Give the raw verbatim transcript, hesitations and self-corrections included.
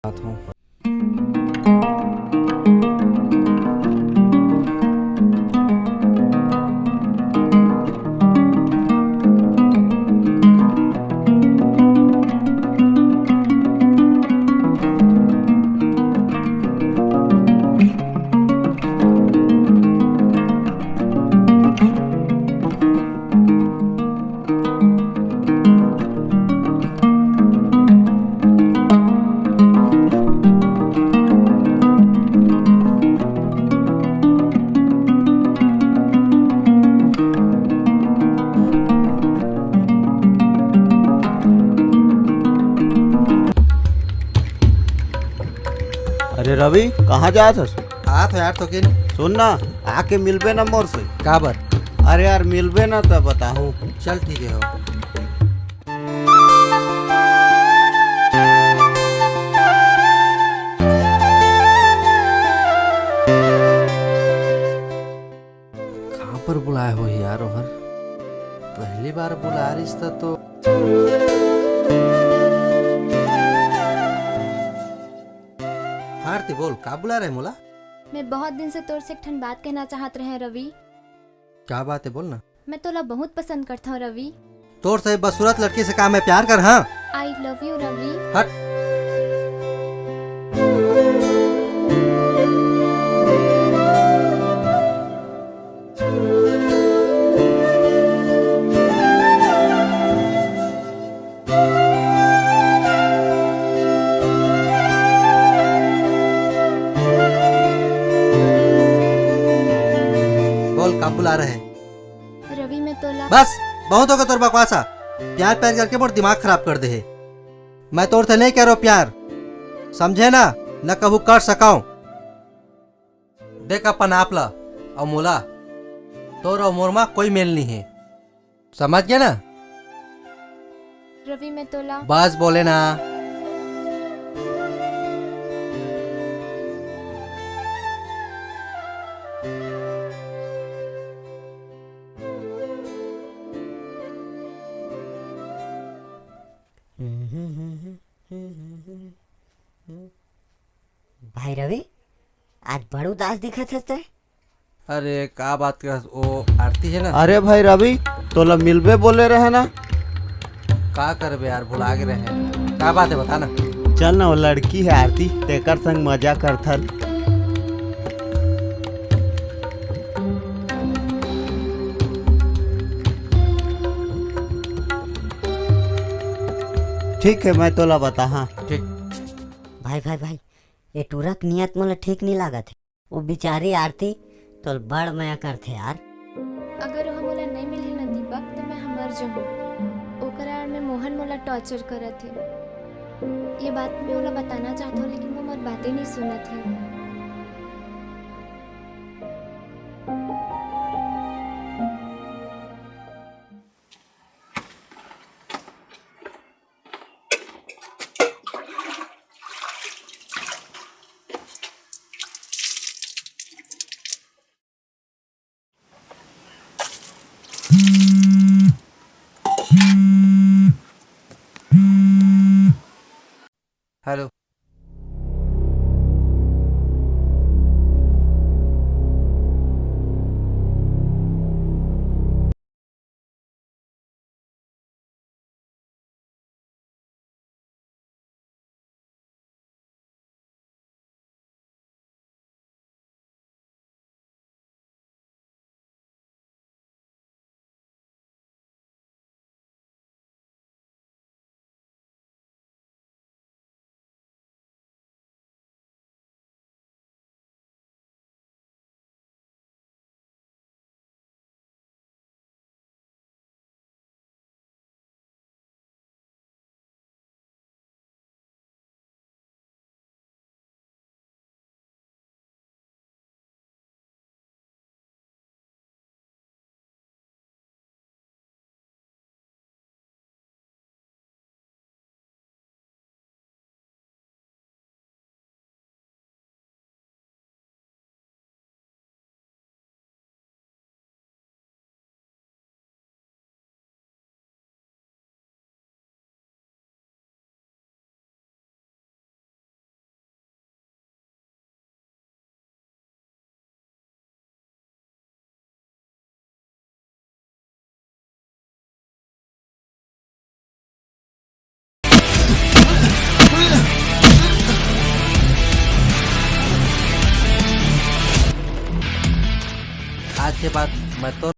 आत हूँ। अरे रवि, कहाँ जात हस? आत हो यार, तो किन। सुन ना, आके मिलबे ना मोर से। काबर? अरे यार, मिलबे ना त बताहूँ। चल ठीक है हो। कहाँ पर बुलाए होही यार ओहर? पहली बार बुला रिस त तो। आरती बोल, का बुला रहे मोला? मैं बहुत दिन से तोर से एक ठन बात कहना चाहत रहे रवि। का बात है, बोल ना। मैं तोला बहुत पसंद करता हूँ रवि। तोर से बदसूरत लड़की से का मैं प्यार कर, हाँ? I love you रवि। हट। बोल, का बुला रहे? रवि, मैं तोला बस, बहुत होगे तोर बकवासा। प्यार प्यार करके मोर दिमाग खराब कर दे हे। मैं तोर से नहीं करो प्यार, समझे ना, न कभू कर सकाओ। देख अपन आप ला अउ मोला, तोर अउ मोर मा कोई मेल नहीं है, समझ गया ना? रवि, मैं तोला बस बोले ना। भाई रवि, आज बड़ उदास दिखत हस तैं। अरे, का बात करस? ओ आरती है ना? अरे भाई रवि, तोला मिलबे बोले रहे ना। का करबे यार, भुला गे रहे। का बात है, बता ना। चल ना, वो लड़की है आरती, तेकर संग मजा करथन। ठीक है, मैं तोला बता, हाँ। ठीक। भाई, भाई, भाई, ये टूरा के नियत मोला ठीक नहीं लागत है। वो बिचारी आरती तोल बड़ मया करथे यार। अगर वो मोला नहीं मिलही ना दीपक, तो मैं मर जाहूँ। ओकर आड़ में मोहन मोला टॉर्चर करत हे। ये बात मैं ओला बताना चाहत हूँ, लेकिन वो मोर बातें नहीं सुनत हे। हेलो। के बाद मैं तोर